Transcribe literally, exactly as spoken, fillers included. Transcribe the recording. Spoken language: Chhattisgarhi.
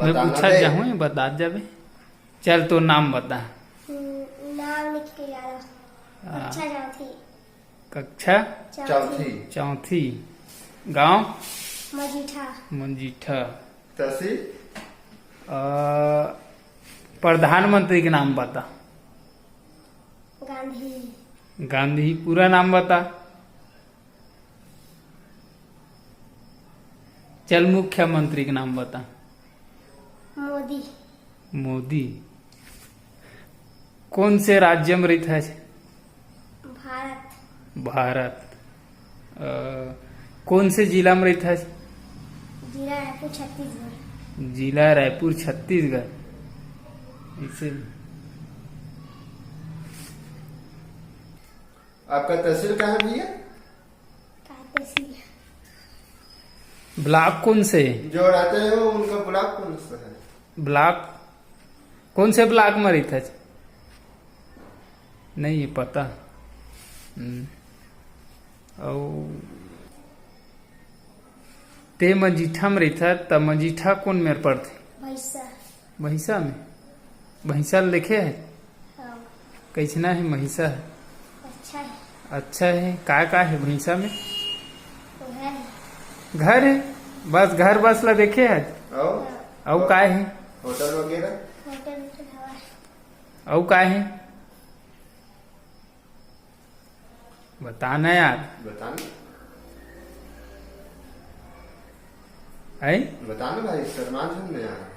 मैं बताना पूछा दे। जाहूँ, बता जाबे। चल, तो नाम बता। हम्म, नाम लिख के ला। हाँ। कक्षा चौथी। कक्षा? चौथी। चौथी। चौथी। गांव? मजीठा। मजीठा। तहसील? अ, प्रधानमंत्री के नाम बता। गांधी। गांधी। पूरा नाम बता। चल, मुख्यमंत्री के नाम बता। मोदी। मोदी। कौन से राज्य में रहता है? भारत। भारत। अ, कौन से जिला में रहता है? जिला रायपुर, छत्तीसगढ़। जिला रायपुर, छत्तीसगढ़। इसे आपका तहसील कहाँ है भैया? का तहसील? ब्लॉक कौन से? जो रहते हैं वो, उनका ब्लॉक कौन सा है? ब्लॉक? कौन से ब्लॉक में रहता है? नहीं है पता। हम्म। अउ ते मजीठा में रहता, त मजीठा कौन मेर पड़थे? भैंसा। भैंसा में? भैंसा ल देखे है? हाँ। कैसना है भैंसा? अच्छा है। अच्छा है। का का है भैंसा में? घर है। घर है? बस घर बस ला देखे है? अउ? अउ का है? होटल वगैरह? होटल वोटल हवा है। अउ का है? बताना यार। बताना। है? बताना भाई, शर्मा झन ना यार।